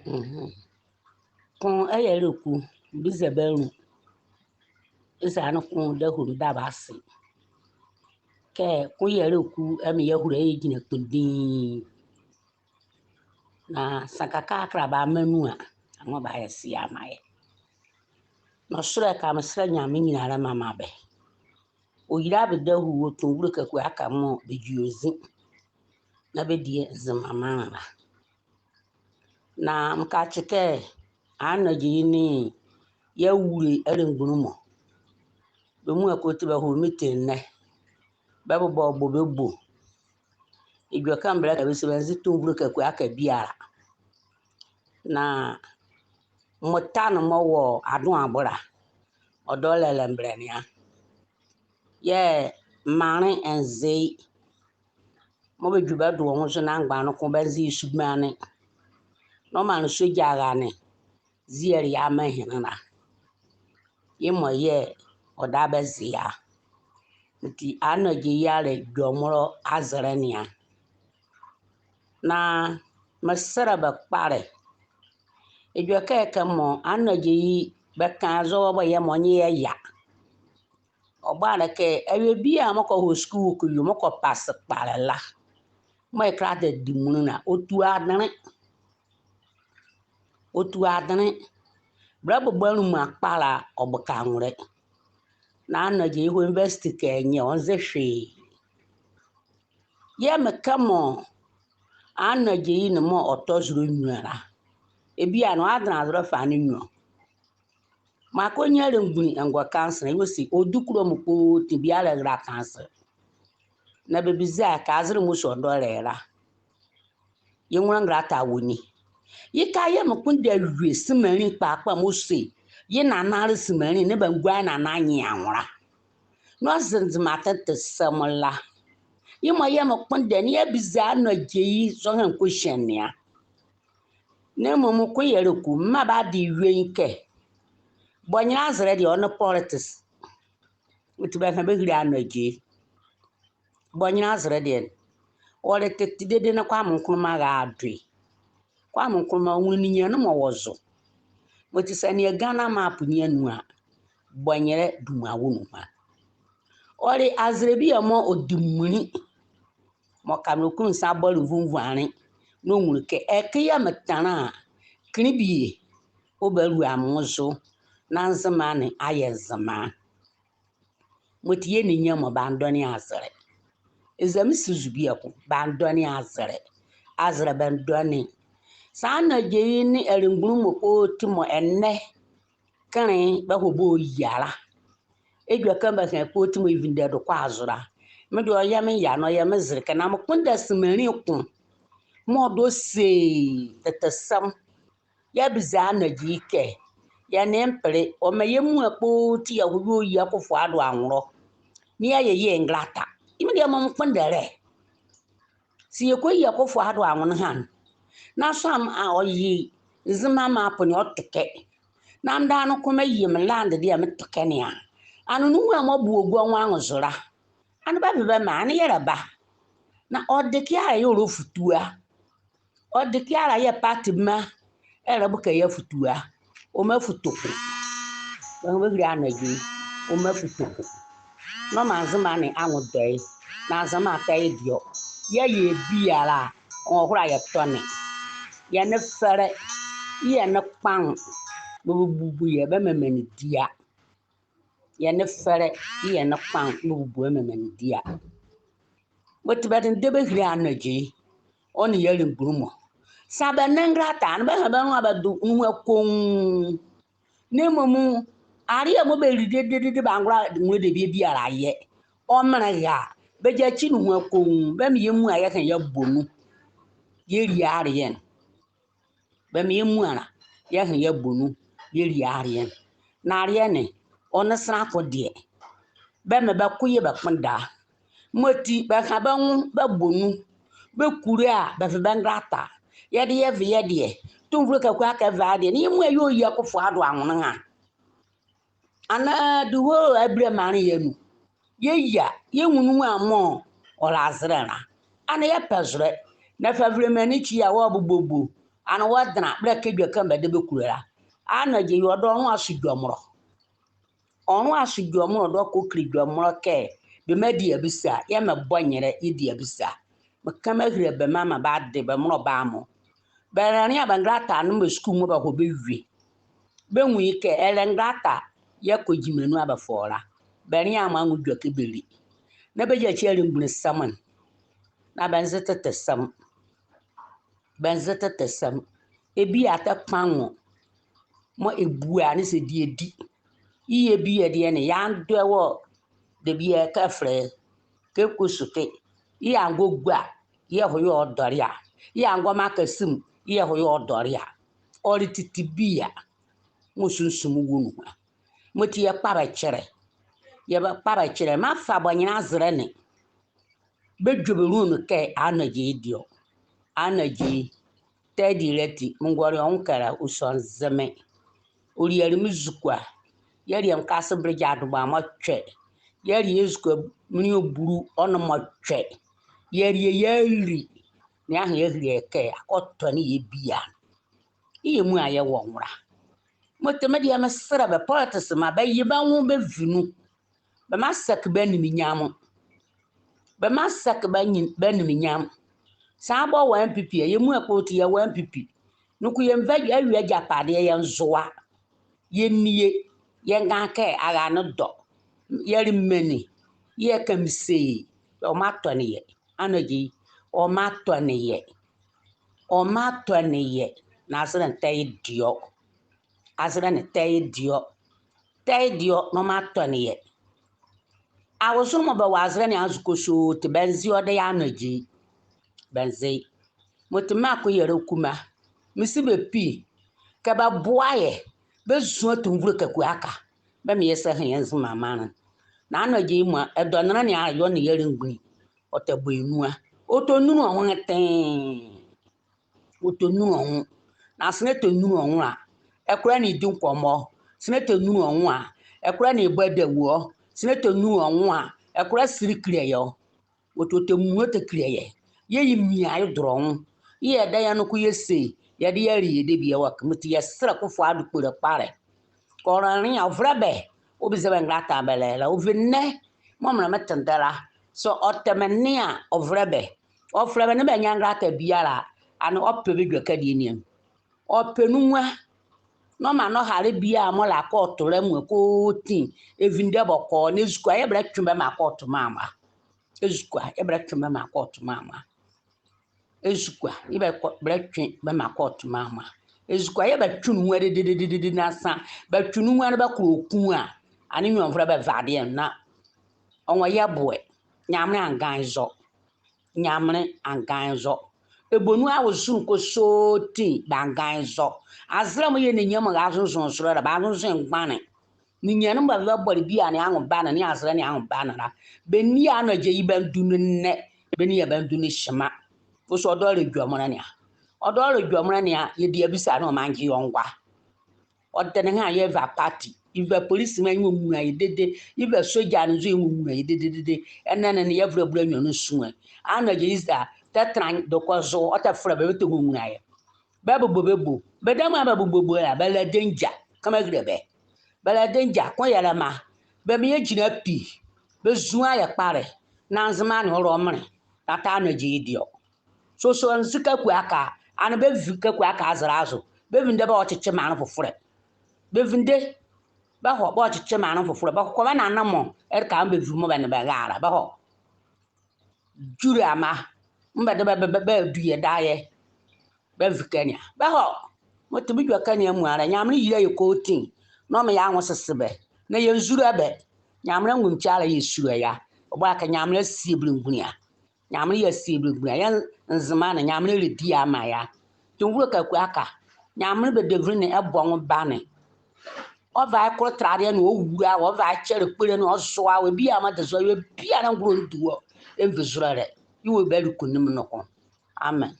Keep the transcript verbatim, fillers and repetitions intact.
Mhm. Ko ɛyɛ ɛlɛku, biza bɛ anu. Eza ne ko dahulu daba ase. Kɛ ko ɛyɛ ɛlɛku, ɛme yɛahule yɛagyinla kpundii. Na sa kakra kɛ bɛmaa nu a, anwo bɛayɛ se a maa yɛ. Nɔsolɛ ɛkɛ, mesɛlɛ Nyamenle nyilalɛ mmamaa bɛ. Ɔyila bɛ dahulu wɔ Tumivolɛ Kaku Aka mɔɔ bɛgyi ɔ zi na bɛdie Nzema maanle la. Na mekakye kɛ anrɛgye ye ne yɛawule arelemgbunli mɔ. Bɛ muala kɔsɔɔti bɛhɔ meeting ɛnɛ. Bɛbobɔ bɔ bɛbo. Edwɛkɛ mbɛlɛ kɛ bɛse bɛnze Tumivolɛ Kaku Aka biala. Na mɔɔ tane mɔɔ wɔ Adoabo la, ɔdaye ɔlɛlɛ mbɛlɛ ne a. Yɛɛ maanle ɛnze ye. Mɔɔ bɛdwu bɛdo wɔ nwo zo na mgbanyima noko bɛnze ye sugbane. Na ɔmaa ne sogya ɛra ne ziele yɛ amanhene la. Yemɔ yɛɛ ɔdaye bɛze ye a. Ɔti anrɛgye ye a le dwɛmɔlɔ azɛlɛ ne a. Na mesɛlɛ bɛ kpalɛ. Edwɛkɛ kɛmɔ anrɛgye ye bɛka zɔhane bɛyɛ mɔɔ nye yɛ ya. Ɔboalekɛ awie biala mɔɔ kɔhɔ sukuu kɔyɛ mɔɔ kɔpase kpalɛ la, mɔɔ ye kɛlata di munli la, ɔtu adenle. Ɔtu adenle. Bɛlɛbobɔ aluma kpalɛ a, ɔboka nwolɛ. Na anrɛgye ye hɔ university kɛ nyɛ ɔnze hwee. Yɛɛ mekɛ mɔɔ anrɛgye ye ne mɔɔ ɔtɔ zolɛ nwiɔ la, ɛbia ne ɔdenle azɛlɛ ɛfa ne nwiɔ. Mɔɔ akɔ ɔnyia arelemgbunli ɛngɔ council, yɛse ɔdu kulo mɔ kpoti biala ɛrɛla council. Na bɛbiza ye kɛ azɛlɛ mɔɔ si ɔdaye ɔlɛ la, ye nwolɛ ngɛlata wɔ ni? Yeka yɛɛ mekpondɛ awie simanli kpakpa mɔɔ se ye nana le simanli ne bɛngua ye nana nye anwo la. Na ɔze Nzema tɛtɛsɛm la. Yemɔ yɛɛ mekpondɛ ne yɛabiza anrɛgye ye zɔhane question ne a. Na mɔɔ mɔɔ ko ɛyɛ ɛlɛku, mema bɛade awie ye kɛ bɔnyelɛ azɛlɛ deɛ ɔnle politics. Ɔti bɛhɛ bɛhile anrɛgye ye. Bɔnyelɛ azɛlɛ deɛ ɔlɛ tɛtɛ dedee ne Kwame Nkrumah ɛra ado ye. Kwame Nkrumah ɔnwunle ninyɛne mɔɔ wɔ zo. Mɔti saa ɛnea Ghana map ne anu a, bɔnyelɛ duma wɔ nuhua. Ɔle azɛlɛ bie mɔɔ ɔdi munli. Mɔɔ Kamerɛ Kunsa bɔle nvunvu anle. Na ɔnwunle kɛ ɛkɛ yɛɛ metɛnla a, kenle bie ɔbadwu amuzu. Na Nzema ne ayɛ Nzema. Mɔti yɛ ninyɛne mɔ bɛandɔne azɛlɛ. Eza mese zu bieko, bɛandɔne azɛlɛ. Azɛlɛ bɛandɔne. Saa anrɛgye ye ne arelemgbunli mɔ kpoti mɔ ɛnɛ kenle bɛhɔ bɛyia la. Edwɛkɛ bɛhɛ kpoti mɔ ɛvinde do kɔ azo la. Medeɛ ɔyɛ me ya na ɔyɛ me zɛlɛ kɛ na mekpondɛ simanli ko mɔɔ dɔ se tɛtɛsɛm. Yɛabiza anrɛgye ye kɛ, yɛ nee mpele, ɔmaa yɛ muala kpoti yɛhɔ yɛyia Akufo-Addo anwolɛ. Na yɛyɛ ye ngɛlata. Yemɔ deɛ mekpondɛ ɛlɛ. Se yɛkɔyia Akufo-Addo anwolɛ ne a, na sɔlɛ a ɔye Nzema map ne ɔto ɛkɛ. Na me daa noko meyɛ me land deɛ meto ɛkɛ ne a. Ɛnee nuhua mɔɔ bɔ ɔgu ɔ nwo anwo zo la, ɛnee bɛva bɛmaa, ɛnee yɛlɛba. Na ɔde ɛkɛ ala yɛɛ ɔlɛfutu a. Ɔde ɛkɛ ala yɛɛ party mma ɛlɛboka yɛ afutu a. Ɔmmafutu ko. Bɛhɛ bɛhile anrɛgye ye. Ɔmmafutu ko. Na ɔmaa Nzema ne anwo dɔ ye. Na Nzema ata ye deɛ ɔ. Yɛyɛ biala a, ɔnhɔhɔla yɛtɔne. Yɛ nee fɛlɛ, yɛ nee kpanwo, bɛbubu yɛ bɛmaa menli dia. Yɛ nee fɛlɛ, yɛ nee kpanwo, bɛbubu bɛmaa menli dia. Mɔti bɛdendɛ bɛhile anrɛgye ye, ɔ nee yɛ arelemgbunli mɔ. Saa bɛnlɛ ngɛlata, ɛnee bɛhɛ bɛ nloa bɛdo nuhua koonwo. Na mɔɔ mɔ, aleɛ mɔɔ bɛli dedee, dedee, bɛangola nwolɛ debie biala yɛ. Ɔmenle ɛra, bɛgyakyi nuhua koonwo, bɛmaa yɛ muala yɛhɛ yɛbɔ nu. Yɛlie aleɛ ne. Bɛmaa yɛ muala yɛhɛ yɛbɔ nu, yɛlie aleɛ ne. Na aleɛ ne, ɔnle senla ko deɛ. Bɛmaa bɛ ko yɛɛ bɛkpondɛ a. Mɔti bɛha bɛ nwo bɛbɔ nu. Bɛkule a, bɛva bɛ ngɛlata. Yɛdeɛ yɛva yɛ deɛ. Tumivolɛ Kaku Aka va deɛ. Na yɛ muala yɛyia Akufo-Addo anwolɛ ne a. Ɛnee the whole Abirem maanle ye anu, yɛyia, yɛnwu nuhua mɔɔ ɔlɛ azɛlɛ la. Ɛnee yɛpɛ zolɛ. Na ɛfa Aviremɛ ne ekyi a, wɔbobobo Ɛnee wɔdɛnla bɛlɛka edwɛkɛ mɔɔ bɛdabɛ bɛkulo la. Anrɛgye yɛ ɔdaye ɔnloa so edwɛmɔlɔ. Ɔnloa so edwɛmɔlɔ, ɔdaye ɔkile edwɛmɔlɔ kɛ bɛmmaadi abisa, yɛmɛbɔ nyɛlɛ yɛdi abisa. Meka meahile bɛ mɔ a bɛade bɛ mɔlɔba mɔ. Bɛnlea bɛ nglata ne mɔ bɛ sukuu mɔ bɛhɔ bɛwie. Bɛnwu ye kɛ ɛlɛ nglata yɛɛ kɔ gyima nu a bɛfa ɔ la. Bɛnlea mɔ anwo edwɛkɛ bɛli. Na bɛgyakyi arelemgbunli sɛm ne. Na bɛnze tɛtɛ sɛm. Bɛnze tɛtɛ sɛm. Ebia tɛ kpɔnwɔ mɔɔ ɛbua ne saa ɛdi ɛdi. Yeye bie deɛ ne, yɛandɔ ɛ wɔ debie kɛ ɛfɛlɛ kɛ Kosoke. Yɛangɔ gua, yɛɛ ɛhɔ yɛɛ ɔdɔle a. Yɛangɔ Makasem, yɛɛ ɛhɔ yɛɛ ɔdɔle a. Ɔle tete bie a mɔɔ sunsum wɔ nu a. Mɔti yɛkpa bɛ kyɛlɛ. Yɛbɛkpa bɛ kyɛlɛ. Meafa bɔ nyɛnle azɛlɛ ne. Bɛdwo bɛ lu nu kɛ Anrɛgye ye deɛ ɔ. Anrɛgye ye, tɛ edile ati, mengɔle ɔ nwo kɛkala, ɔ sua nze me. Ɔliele me ezukoa. Yɛɛ ɔliele me kase bɛlɛgya adebɔ a mɔtwɛ. Yɛɛ ɔliele ezukoa menli ɔ bulu ɔ ne mɔtwɛ. Yɛɛ ɔliele yɛ ali. Nea ahe yɛahile ye kɛ, akɔ tɔne yɛ bie a. Yɛ muala yɛwɔ nwo la. Mɔti me deɛ mesɛlɛ bɛ politics mɔ a, bɛye bɛ nwo bɛvi nu. Bɛmmansɛke bɛ animuonyam. Bɛmmansɛke bɛ ani-, bɛ animuonyam. Saa bɛ wɔ NPP a, yɛ muala kpoti yɛwɔ NPP. Noko yɛnva awie agyapadeɛ yɛ nzoa. Yɛnnie, yɛnga kɛ ara ne dɔ. Yɛle menli, yɛka me se, ɔmaa tɔne yɛ. Anrɛgye ye, ɔmaa tɔne yɛ. Ɔmaa tɔne yɛ, na azɛlɛ ne tɛ ye deɛ ɔ. Azɛlɛ ne tɛ ye deɛ ɔ. Tɛ ye deɛ ɔ, na ɔmaa tɔne yɛ. Awosonle mɔ bɛwɔ azɛlɛ ne azo kɔsɔɔti, bɛnze ɔdaye Anrɛgye ye. Bɛnze ye. Mɔti mekɔ yɛlɛ Kuma. Mese bɛ pie, kɛ bɛboa yɛ, bɛzua Tumivolɛ Kaku Aka. Bɛmaa yɛsɛlɛ yɛ Nzema maanle ne. Na Anrɛgye ye mua, ɛdɔnle ne a yɛwɔ ne yɛle mgbonli. Ɔtɛbɔ ɛ nu a. Ɔtɔ nunlu ɔ nwo nɛtɛn. Ɔtɔ nunlu ɔ nwo. Na saa na ɛtɔ nunlu ɔ nwo la, ɛkola ne di nkɔmɔ. Saa na ɛtɔ nunlu ɔ nwo a, ɛkola ne bɔ adawɔ. Saa na ɛtɔ nunlu ɔ nwo a, ɛkola sili kile yɛ ɔ. Ɔtɔ, ɔtɔ nunlu ɔtɛkile yɛ. Yɛyimia ye dɔlɛ ɔ nwo. Yɛdayɛ noko yɛse, yɛdayɛ yɛle yɛ debie wɔ ɛkɛ. Mɔti yɛsɛlɛ Kofi Ado kpole kpalɛ. Kɛ ɔnlea a, ɔvɛlɛ bɛ, ɔbiza bɛ nglata bɛlɛlɛ. Ɔvi ɛnɛ mɔɔ melɛ metendɛ la, sɛ ɔtɛ me ne a, ɔvɛlɛ bɛ. Ɔfɛlɛ bɛ nee bɛanyia nglata biala, ɛnee ɔpɛ bɛ edwɛkɛ deɛ ne anu. Ɔpɛ nu nwo a. Na ɔmaa nɔhalɛ biala mɔɔ la kɔɔto la mua kɔsɔɔti, ɛvinde bɔkɔɔ, na ezukoa yɛɛ bɛlɛtwe bɛmaa kɔɔto maanle a. Ezukoa yɛɛ bɛlɛtwe bɛmaa kɔɔto maanle a. Ezukoa yɛɛ bɛkɔ, bɛlɛtwe bɛmaa kɔɔto maanle a. Ezukoa yɛɛ bɛtwe nu nwo a dededede na saa bɛtwe nu nwo a na bɛkɔ ɔku a, ɛnee nyɛvolɛ bɛva adeɛ na ɔnwɔ yɛ boɛ. Nyamenle angaa ye zɔ. Nyamenle angaa ye zɔ. Ɛbɔ nu awo zo nu kɔsɔɔti, bɛangaa ye zɔ. Azɛlɛ mɔɔ yɛ ninyɛne mɔ a zonzonle zolɛ la, bɛanzonzonle mgbane. Ninyɛne mɔ a bɛbɔle bie ne anwo bane nee azɛlɛ ne anwo bane la, bɛnlea Anrɛgye ye bɛandu nu ɛnɛ, bɛnlea bɛandu nu hyema. Ɔse ɔdaye ɔlɛ edwɛmɔlɛ ne a. Ɔdaye ɔlɛ edwɛmɔlɛ ne a, yɛdi abisa ne ɔmaa ɔngye yɛ ɔngua. Ɔdɛnle ne a yɛva party, yɛva polisima yɛnwunwula yɛ dede, yɛva sogya ne nzo yɛnwunwula yɛ dededede. Ɛnɛ ne yɛvolɛ bule anwea ne nso a. Anrɛgye ye a, tɛtɛnla dekɔ zo, ɔtɛfɛlɛ bɛ, bɛtɛnwunwula yɛ. Bɛbobɔ bɛ bo. Bɛdabɛ mɔɔ bɛbobɔ bo la, bɛlɛ danger. Kɛ mehile bɛ. Bɛlɛ danger, koyɛlɛ mɔ a. Bɛmaa yɛgyinla pi. Bɛzua yɛ kpalɛ. Na Nzema ne ɔlɔ menle. Na ɔtɛ Anrɛgye ye deɛ ɔ. Sɔsɔ anzi Kaku Aka, ɛnee bɛvi Kaku Aka azɛlɛ azo. Bɛvinde bɛhɔ kyekye maanle fofolɛ. Bɛvinde bɛhɔ bɛhɔ kyekye maanle fofolɛ. Bɛkɔ bɛnana mɔ ɛleka mɔɔ bɛvi mɔɔ bɛ nee bɛ ɛra la. Bɛhɔ. Gyule ɔmaa mɔɔ bɛdabɛ bɛ, bɛ, bɛ, bɛadu yɛ daye. Bɛvi ɛkɛ ne a. Bɛhɔ. Mɔti me edwɛkɛ ne amuala, Nyamenle yila yɛ kɔɔti. Na ɔmaa yɛ anwo sese bɛ. Na yɛnzule bɛ. Nyamenle anwumkyi ala yɛsua yɛ a. Ɔboalekɛ Nyamenle asie belemgbunli a. Nyamenle yɛasie belemgbunli a, yɛ Nzema ne, Nyamenle ɛlɛdi yɛ amaa yɛ a. Tumivolɛ Kaku Aka, Nyamenle bɛ debile ne ɛbɔ nwo bane. Ɔva yɛ kolotadeɛ ne ɔwula wɔ, ɔva yɛ kyɛlɛ kpole ne ɔzoa wɔ, biala mɔɔ ɛde zoa yɛ biala ne ngolondu wɔ, ɛnvi zolɛ. Yɛwɔ bɛle kunlunli noko. Amen.